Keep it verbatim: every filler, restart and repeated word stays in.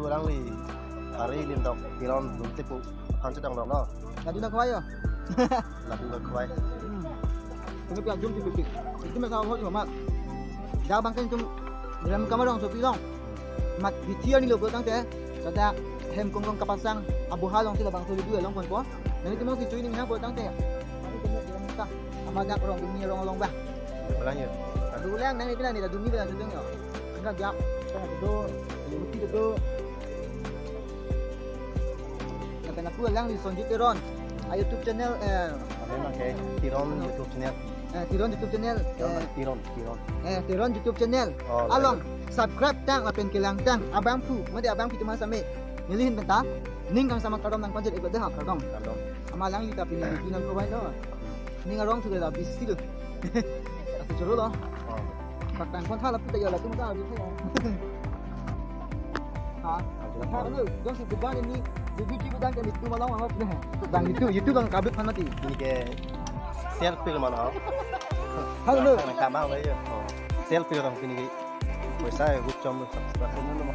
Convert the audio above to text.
Alangli ari limdok Tiron Dunsipu aphan chetong dok lo. Ladu nangkhovai yo. Ladu nangkhovai. Hmm. Kami pia jum tipik. Itu mesa ho cuma mat. Dak abang ke itum dalam kamar rongsopi along. Mat bithi arni lo pulo tangte. Sada hem kongkong kapasang abuha alongsi labangso video along ponpo. Nanglitum alongsi chui ning hang pulo tangte. Nanglitum alongsi ta. Ama dak rong dumi rong along ba. Ulang yo. Ulang nanglitum nang ni ta dumi ba shooting yo. Enggak jak. Kan itu. Itu. Lapen lapu alangli Sonjit Teron a YouTube channel, eh, Ada pakai Tiron YouTube channel. Eh, Tiron YouTube channel, Tiron, eh, Tiron, Tiron. Eh, Tiron YouTube channel. Oh, along, subscribe tang lapen kelang tang abangphu, mate abangpi atum same. Neli ahin pen ta ning kangsam akardom nangpajir-ik lo dei ha, kardom. Kardom. Ama alangli ta pini nangkhovai lo. Ning arong thu la bisi lo. Aku joro lo. Oh. Paktang kontha lapu ta yo latum ta abi tha. Ha? Ha, ano, jongsi duban ni, di video dan kami tu malang apa punya. Bang YouTube, YouTube bang kabut mana ti? Ini ke selfie mana? Halo. Nang kama apa ya? Oh. Selfie orang sini. Poisa ya, gue cuma subscribe dulu.